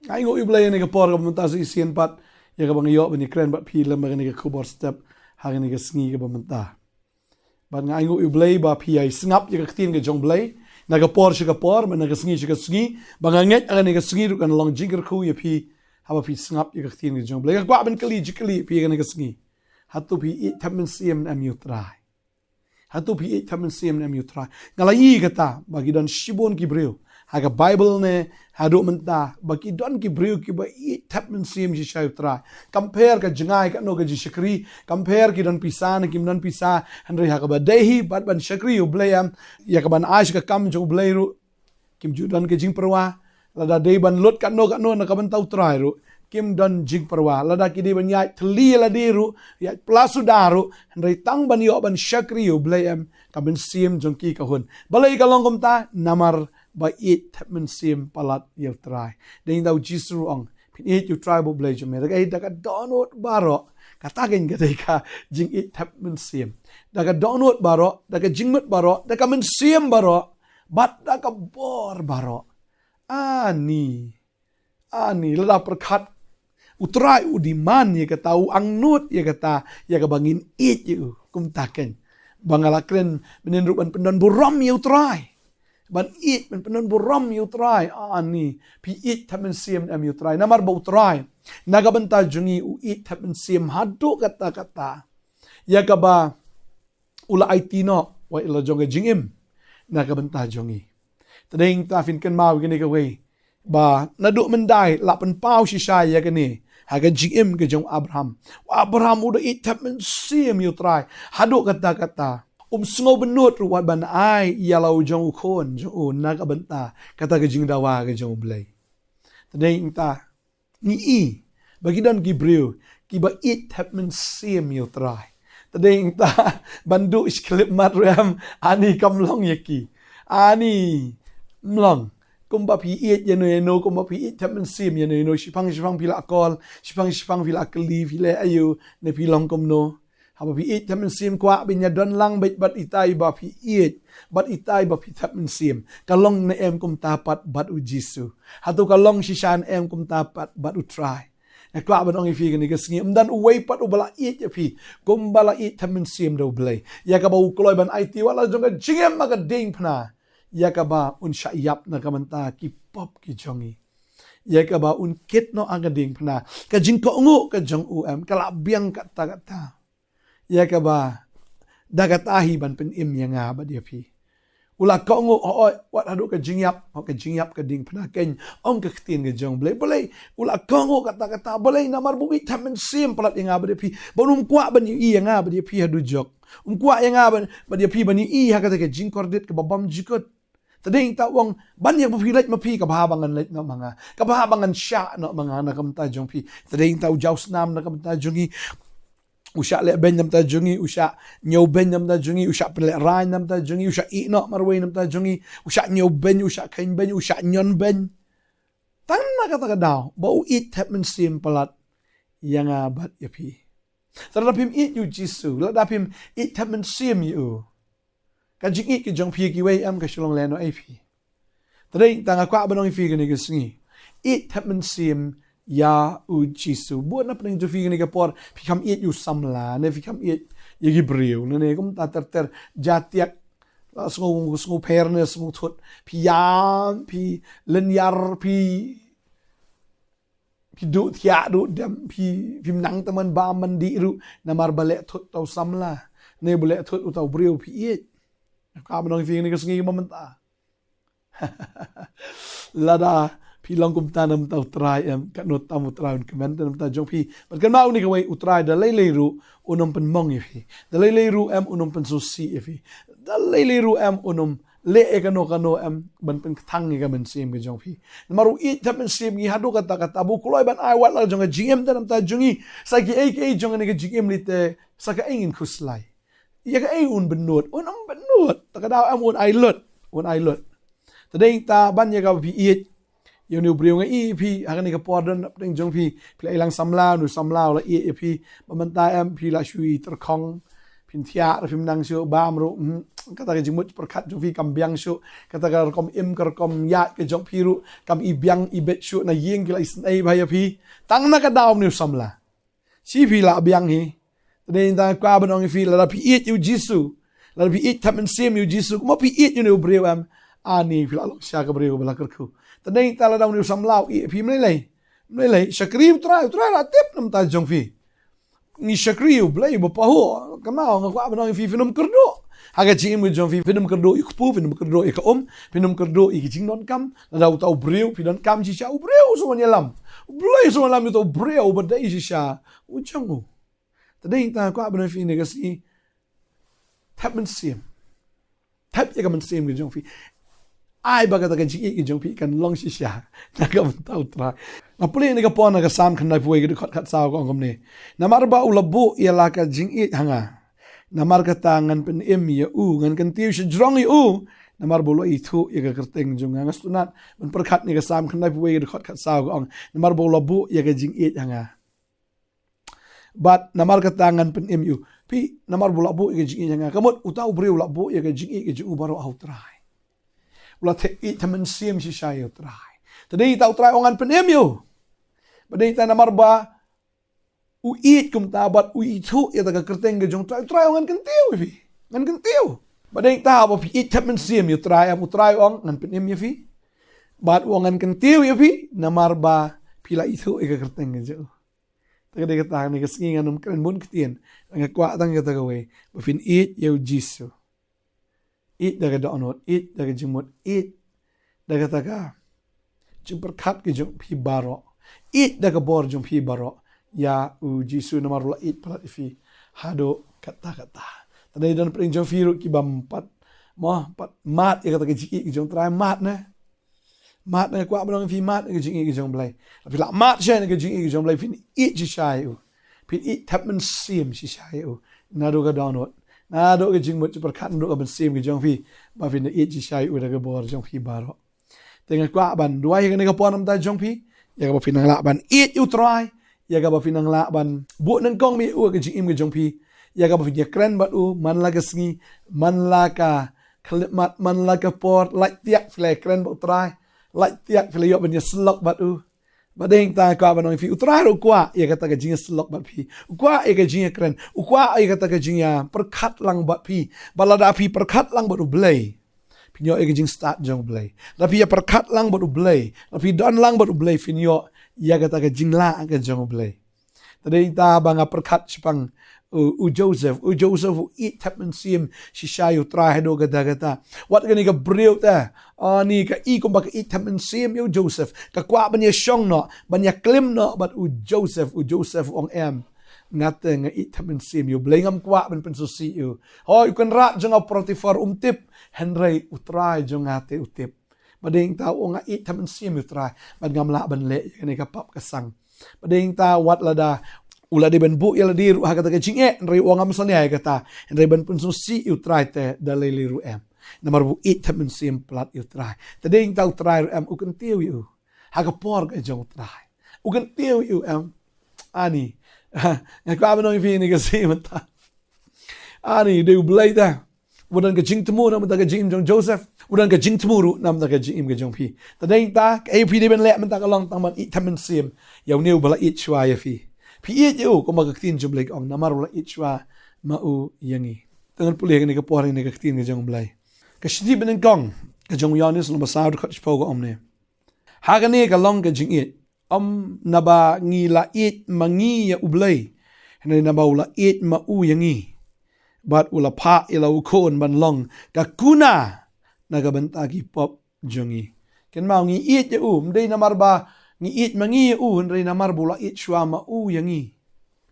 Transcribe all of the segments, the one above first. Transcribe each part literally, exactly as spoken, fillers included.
Nga ainguh ïa u Blei ïa kane ka por kaba mynta sa shisien pat, ïa kaba nga ïoh ban ïakren bad phi lem bad kane ka khubor step ha kane ka sngi kaba mynta. Bad nga ainguh ïa u Blei ba phi ïai sngap ïa ka ktien ka jong u Blei na ka por sha ka por, na ka sngi sha ka sngi, ba nga ngeit ha kane ka sngi ruh kan long jingkyrkhu ïa phi haba phi sngap ïa ka ktien ka jong u Blei. Nga kwah ban kylli jingkylli ïa phi ha kane ka sngi. Hato phi ïeit thep mynsiem ne em ïa u Trai? Hato phi ïeit thep mynsiem ne em ïa u Trai? Nga la ïohi kata ba ki don shibun ki briew ha ka Baibl ne haduh mynta, ba ki don ki briew kiba ïeit thep mynsiem shisha ïa u Trai. Kam pher ka jngai katno ka jingshakri, kam pher ki don pisa ne kim don pisa, hynrei ha kaba dei hi bad ban shakri ïa u Blei em, ïa kaban ai sha ka kam jong u Blei ruh, kim ju don ka jingpyrwa. Lada dei ban lut katno katno na ka bynta u Trai ruh, kim don jingpyrwa. Lada ki dei ban ïaid thylli ïa lade ruh, ïaid pla suda ruh, hynrei tang ban ïoh ban shakri ïa u Blei em, ka mynsiem jong ki ka hun. Balei ka long kumta? Namar ba ïeit thep mynsiem palat ïa u Trai. Dei da u Jisu u ong, phin ïeit ïa u Trai bad u Blei jong me da ka, da ka dohnud baroh. Kata keiñ ka dei ka jingïeit thep mynsiem. Da ka dohnud baroh, da ka jingmut baroh, da ka mynsiem baroh, bad da ka bor baroh. Ani, ani, lada pyrkhat u Trai u demand ïa kata, u angnud ïa kata, ïa kaba ngin ïeit ïa u. Kumta keiñ ba nga la kren mynhynnin ruh ban pyndon burom ïa u Trai. Ban ïeit, ban pyndon burom ïa u Trai. Ani, phi ïeit thep mynsiem ne em ïa u Trai? Namar ba u Trai na ka bynta jong ngi u ïeit thep mynsiem haduh katta katta, ïa kaba u la aiti noh wat la jong ka jingim na ka bynta jong ngi. Te dei nangta phin kynmaw ïa kane kawei, ba naduh mynta la pynpaw shisha ïa kane ha ka jingim ka jong u Abraham. U Abraham u da ïeit thep mynsiem ïa u Trai haduh katta katta. Um sngew bynnud ruh wat ban ai ïa la u jong u khun jong u na ka bynta kata ka jingdawa ka jong u Blei. Te dei nangta ngi i ba ki don ki briew kiba ïeit thep mynsiem ïa u Trai. Te dei nangta ban duh shi khyllipmat ruh em, ani kam long ïa ki. Ani, mlong. Kumba phi ïeit ïano ïano, kumba phi ïeit thep mynsiem ïano ïano, shiphang shiphang phi la call, shiphang shiphang phi la kylli, phi leh aïu, ne phi long kumno. Haba phi ïeit thep mynsiem kwah ban ïa don lang beit bad itai ba phi ïeit, bad itai ba phi thep mynsiem. Ka long ne em kumta pat bad u Jisu? Hato ka long shisha ne em kumta pat bad u Trai? Nga kwah ban ong ïa phi kane ka sngi, ym don uwei pat uba la ïeit ïa phi kumba la ïeit thep mynsiem da u Blei. Ïa kaba u kloi ban aiti wat la jong ka jingim ha ka diengphna, ïa kaba un shah ïap na ka bynta ki pop ki jong ngi. Ïa kaba un kit noh ha ka diengphna. Ka jingkohnguh ka jong u em ka la biang katta katta. Ïa kaba da kata hi ban pynim ïa nga bad ïa phi. U la kohnguh, hooid, wat haduh ka jingïap, hooid, ka jingïap ka diengphna keiñ, ong ka ktien ka jong u Blei. Balei u la kohnguh katta katta? Balei? Namar ba u ïeit thep mynsiem palat ïa nga bad ïa phi. Ba um kwah ban ïohi ïa nga bad ïa phi haduh jok. Um kwah ïa nga bad, bad ïa phi ban ïohi ha kata ka jingkordit kaba bymjukut. Te dei nangta u ong, ban ïa ba phi leit ma phi, ka bha ba ngan leit noh ma nga. Ka bha ba ngan shah noh ma nga na ka bynta jong phi. Te dei nangta u jaw snam na ka bynta jong ngi. U shah leh beiñ na ka bynta jong ngi, u shah ñiew beiñ na ka bynta jong ngi, u shah pynlehrain na ka bynta jong ngi, u shah ïeh noh marwei na ka bynta jong ngi, u shah ñiew beiñ, u shah kheiñ beiñ, u shah ñion beiñ. Tang na kata ka daw ba u ïeit thep mynsiem palat ïa nga bad ïa phi. Te lada phim ïeit ïa u Jisu, lada phim ïeit thep mynsiem ïa u, ka jingïeit ka jong phi ïa kiwei em ka shu long lehnohei phi. Te dei nangta nga kwah ban ong ïa phi kane ka sngi, ïeit thep mynsiem ïa u Jisu. Bun na pdeng jong phi kane ka por phi kham ïeit ïa u samla, ne phi kham ïeit ïa ki briew, ne, ne kumta ter ter, jatiak, la sngewpher ne sngewthut, phi ïam, phi lynñiar, phi phi duh thiah duh dem, phi, phim nang tang ban bam ban dih ruh namar ba leh thut uta u samla, ne ba leh thut uta u briew phi ïeit. Nga kwah ban ong ïa phi kane ka sngi kaba mynta, lada phi long kumta na ka bynta u Trai em, katno tam u Trai un kmen na ka bynta jong phi. Bad kynmaw kane kawei, u Trai da lei lei ruh un ym pynmong ïa phi. Da lei lei ruh em un ym pynsngewsih ïa phi. Da lei lei ruh em un ym leh ïa kano kano em ban pynkthang ïa ka mynsiem ka jong phi. Namar u ïeit thep mynsiem ngi haduh katta katta ba u kloi ban ai wat la jong ka jingim te na ka bynta jong ngi. Sa kiei kiei jong kane ka jingim lei te, sa kaei ngin khuslai? Ïa kaei un bynnud? Un ym bynnud. Ta ka daw em un ai lut, un ai lut. Te dei nangta ban ïa kaba phi ïeit ïa une u briew. Nga i phi ha kane ka por don na pdeng jong phi, phi la ïalang samla, une u samla u la ïeit ïa phi. Ba mynta em phi la shu i tyrkhong, Phin thiah ruh, phim nang shuh, bam ruh, hmm, kata ka jingmut pyrkhat jong phi kam biang shuh, kata ka rukom im ka rukom ïaid ka jong phi ruh kam i biang i beit shuh, na ïing ki la isynei bha ïa phi. Tang na ka daw une u samla. Shi phi la biang hi. Te dei tang kwah ban ong ïa phi, lada phi ïeit ïa u Jisu, lada phi ïeit thep mynsiem ïa u Jisu, kumba phi ïeit ïa une u briew em, ani phi la long shisha ka briew ba la kyrkhu. Te dei tang lada une u samla u ïeit ïa phi, mlei lei, mlei lei, shakri U Trai, U Trai la tip namar jong phi. Ngi shakri U Blei ba pahuh. Kynmaw, nga kwah ban ong ïa phi, phin ym kyrduh ha ka jingim ka jong phi, phin ym kyrduh ïa u kpu, phin ym kyrduh ïa ka um, phin ym kyrduh ïa ka jingdonkam. Lada uta u briew phi donkam shisha, u briew u sngewbha ïalam. U Blei u sngewbha ïalam ïa uta u briew uba dei shisha u jong u. Te dei tang kwah ban ong ïa phi ne ka sngi, thep mynsiem. Thep ïa ka mynsiem ka jong phi. Ai ba kata ka jingïeit ka jong phi kan long shisha na ka bynta U Trai. Nga pule ne ka por na ka Salm khyndaiphew wei ka dkhot khatsaw ka ong kumne: Namar ba u la buh ïa la ka jingïeit ha nga, namar kata ngan pynim ïa u, ngan kyntiew shajrong ïa u, namar ba u la ithuh ïa ka kyrteng jong nga. Nga sngewtynnat ban pyrkhat ne ka Salm khyndaiphew wei ka dkhot khatsaw ka ong, namar ba u la buh ïa ka jingïeit ha nga. Bad namar kata ngan pynim ïa u. Phi, namar ba u la buh ïa ka jingïeit ha nga. Ka mut uta u briew u la buh ïa ka jingïeit ka jong u baroh ha U Trai. U la thep ïeit thep mynsiem shisha ïa U Trai. Te dei tang U Trai u ong ngan pynim ïa u. Bad dei tang namar ba u ïeit kumta bad u ithuh ïa kata ka kyrteng ka jong U Trai, U Trai u ong ngan kyntiew ïa phi. Ngan kyntiew. Bad dei tang ba phi ïeit thep mynsiem ïa U Trai, em, U Trai u ong ngan pynim ïa phi. Bad u ong ngan kyntiew ïa phi, namar ba phi la ithuh ïa ka kyrteng ka jong u. Te ka dei kata, ne ka sngi ngan ym kren bun ktien. Nga kwah tang kata kawei, ba phin ïeit ïa u Jisu. Ïeit da ka dohnud, ïeit da ka jingmut, ïeit da kata ka jingpyrkhat ka jong phi baroh. Ïeit da ka bor jong phi baroh ïa u Jisu, namar u la ïeit palat ïa phi haduh katta katta. Te dei don pdeng jong phi ruh ki bym pat, mo, pat mad ïa kata ka jingïeit ka jong U Trai, mad ne. Mad ne, kwah ban ong ïa phi, mad ne ka jingïeit ka jong U Blei. Lada phi la mad shisha ne ka jingïeit ka jong U Blei, phin ïeit shisha ïa u. Phin ïeit thep mynsiem shisha ïa u. Naduh ka dohnud, naduh ka jingmut jingpyrkhat, naduh ka mynsiem ka jong phi, ba phin ïeit shisha ïa u da ka bor jong phi baroh. Te nga kwah ban duwai ha kane ka por namar jong phi, ïa kaba phin nang lah ban ïeit ïa U Trai, ïa kaba phin nang lah ban buh nyngkong ïa u ha ka jingim ka jong phi, ïa kaba phin ïakren bad u man la ka sngi, man la ka khyllipmat, man la ka por, lait tiak phi la ïakren bad U Trai, lait tiak phi la ïoh ban ïasyllok bad u. Bad dei tang kwah ban ong ïa phi, U Trai ruh u kwah ïa kata ka jingïasyllok bad phi. U kwah ïa ka jingïakren, u kwah ïa kata ka jingïapyrkhat lang bad phi. Bad lada phi pyrkhat lang bad U Blei, phin ïoh ïa ka jingstad jong U Blei. Lada phi ïapyrkhat lang bad U Blei, lada phi don lang bad U Blei, phin ïoh ïa kata ka jinglah ka jong U Blei. Te dei tang ba nga pyrkhat shaphang u, u Joseph, u Joseph u ïeit thep mynsiem shisha ïa U Trai haduh katta katta. Wat kane ka briew te, ani ka i kumba ka ïeit thep mynsiem ïa u Joseph, ka kwah ban ïashong noh, ban ïaklim noh bad u Joseph, u Joseph u ong em, nga te nga ïeit thep mynsiem ïa U Blei, ngam kwah ban pynsngewsih ïa u. Hooid, u kynrad jong nga u Potiphar um tip, hynrei U Trai jong nga te u tip. Bad dei tang u ong nga ïeit thep mynsiem ïa U Trai, bad ngam lah ban leh ïa kane ka pap ka sang. Bad dei tang wat lada u la dei ban buh ïa lade ruh ha kata ka jingeh, hynrei u ong ngam shaniah ïa kata, hynrei ban pynsngewsih ïa U Trai te da lei lei ruh em. Namar ba u ïeit thep mynsiem palat ïa U Trai. Te dei tang U Trai ruh em u kyntiew ïa u ha ka por ka jong U Trai. U kyntiew ïa u em. Ani, nga kwah ban ong ïa phi ne ka sngi mynta, ani dei U Blei te uba don ka jingthmu namar ka jingim jong Joseph, u don ka jingthmu ruh namar ka jingim ka jong phi. Te dei tang kaei phi dei ban leh mynta ka long tang ban ïeit thep mynsiem ïa une uba la ïeit shuwa ïa phi. Phi ïeit ïa u kumba ka ktien jong U Blei ka ong, namar u la ïeit shuwa ma u ïa ngi. Te ngan pule ha kane ka por ha kane ka ktien ka jong U Blei. Ka shithi banyngkong ka jong u Ïoannis lynnong ba saw dkhot shiphew ka ong ne: Ha kane ka long ka jingïeit, ym naba ngi la ïeit ma ngi ïa U Blei, hynrei naba u la ïeit ma u ïa ngi, bad u la phah ïa la u Khun ban long ka kuna na ka bynta ki pop jong ngi. Kynmaw, ngi ïeit ïa u ym dei namar ba ngi ïeit ma ngi ïa u, hynrei namar ba u la ïeit shuwa ma u ïa ngi.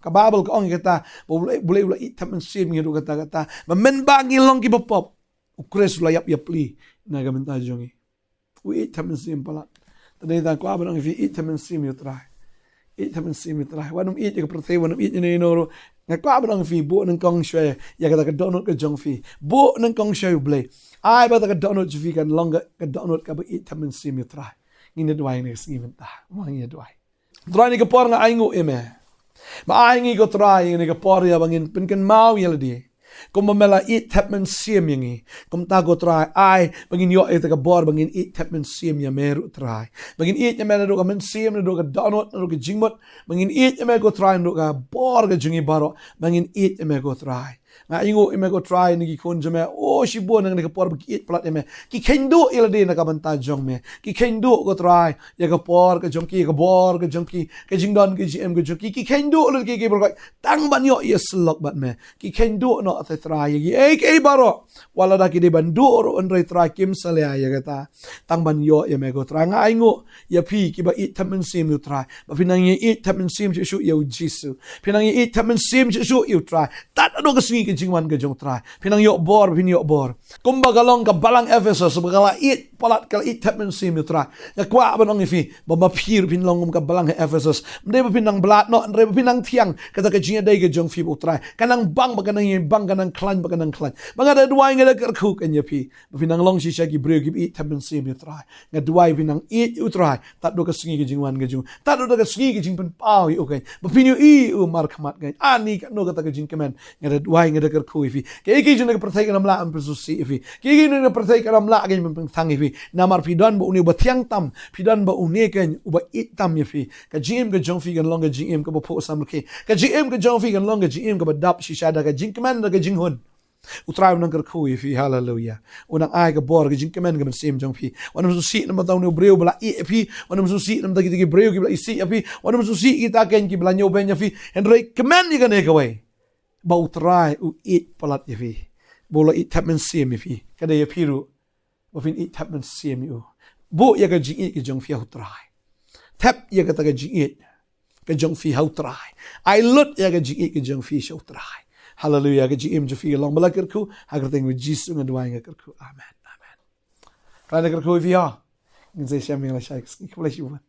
Ka Baibl ka ong ïa kata ba U Blei, U Blei u la ïeit thep mynsiem ïa ngi haduh katta katta, ba mynba ngi long kiba pop, U Khrist u la ïap ïapli na ka bynta jong ngi. U ïeit thep mynsiem palat. Te dei tang kwah ban ong ïa phi, ïeit thep mynsiem ïa U Trai. Ïeit thep mynsiem ïa U Trai. Wat nym ïeit ïa ka pyrthei, wat nym ïeit ïa ino ino ruh. Nga kwah ban ong ïa phi, buh nyngkong shuwa ïa kata ka dohnud ka jong phi. Buh nyngkong shuwa ïa U Blei. Ai ba kata ka dohnud jong phi kan long ka, ka dohnud kaba ïeit thep mynsiem ïa U Trai. Ngin ïa duwai ha kane ka sngi mynta. Mo, ngin ïa duwai. Trai, ha kane ka por nga ainguh ïa me. Ba ai ngi ko Trai ha kane ka por ïa ba ngin pynkynmaw ïa lade. Kumba me la ïeit thep mynsiem ïa ngi, kumta ko Trai, ai ba ngin ïoh ïa kata ka bor ba ngin ïeit thep mynsiem ïa me ruh Trai. Ba ngin ïeit ïa me naduh ka mynsiem, naduh ka dohnud, naduh ka jingmut. Ba ngin ïeit ïa me ko Trai naduh ka bor ka jong ngi baroh. Ba ngin ïeit ïa me ko Trai. Nga ainguh ïa me ko Trai na ki khun jong me, oh shibun na kane ka por ba ki ïeit palat ïa me. Ki khein duh ïa lade na ka bynta jong me. Ki khein duh ko Trai ïa ka por ka jong ki, ïa ka bor ka jong ki, ka jingdon ka jingem ka jong ki. Ki khein duh lut ki, ki baroh, tang ban ïoh ïasyllok bad me. Ki khein duh noh te Trai ïa ki, eh, ki baroh. Wat lada ki dei ban duh ruh, hynrei Trai kim salia ïa kata. Tang ban ïoh ïa me ko Trai. Nga ainguh ïa phi kiba ïeit thep mynsiem ïa u Trai, ba phin nang ïeit thep mynsiem shuh shuh ïa u Jisu. Phin nang ïeit thep mynsiem shuh shuh ïa u Trai. Tad haduh ka sngi ka jingwan ka jong u Trai, phin nang ïoh bor, phin ïoh bor. Kumba ka long ka balang Ephesus, ba ka la ïeit palat, ka la ïeit thep mynsiem ïa u Trai. Nga kwah ban ong ïa phi, ba ma phi ruh phin long kum ka balang ha Ephesus. Ym dei ba phin nang blad noh, hynrei ba phin nang thiang. Kata ka jingïadei ka jong phi bad u Trai ka nang bang, ba ka nang ïeng bang, ka nang khlaiñ, ba ka nang khlaiñ. Ba nga da duwai, nga da kyrkhu kein ïa phi, ba phin nang long shisha ki briew kiba ïeit thep mynsiem ïa u Trai. Nga duwai phin nang ïeit ïa u Trai tad haduh ka sngi ka jingwan ka jong, tad haduh ka sngi ka jingpynpaw ïa u kein, ba phin ïohi ïa u markhmat kein. Ani katno kata ka jingkmen, nga da duwai, nga da kyrkhu ïa phi. Kiei kiei jong kane ka pyrthei kan ym lah ban pynsngewsih ïa phi. Kiei kiei jong kane ka pyrthei kan ym lah ban pynthang ïa phi. Namar phi don bad une uba thiang tam, phi don bad une kein uba ïeit tam ïa phi. Ka jingim ka jong phi kan long ka jingim kaba phuh samrkhie. Ka jingim ka jong phi kan long ka jingim kaba dap shisha da ka jingkmen, da ka jinghun. U Trai u nang kyrkhu ïa phi, haleluya. U nang ai ka bor, ka jingkmen ka mynsiem jong phi. Wat nym sngewsih namar ta une u briew ba la ïeh ïa phi. Wat nym sngewsih namar ta kita ki briew kiba la isih ïa phi. Wat nym sngewsih kita kein kiba la ñiewbeiñ ïa phi. Hynrei kmen ïa kane kawei, ba u Trai u ïeit palat ïa phi, ba u la ïeit thep mynsiem ïa phi. Ka dei ïa phi ruh ba phin ïeit thep mynsiem ïa u. Buh ïa ka jingïeit ka jong phi ha u Trai. Thep ïa kata ka jingïeit ka jong phi ha u Trai. Ai lut ïa ka jingïeit ka jong phi sha u Trai. Haleluya. Ka jingim jong phi ka long ba la kyrkhu. Ha ka kyrteng u Jisu nga duwai, nga kyrkhu. Amen. Amen. Trai un kyrkhu ïa phi ha. Ngin sa ïashem ïa la shai ka sngi. Khublei shibun.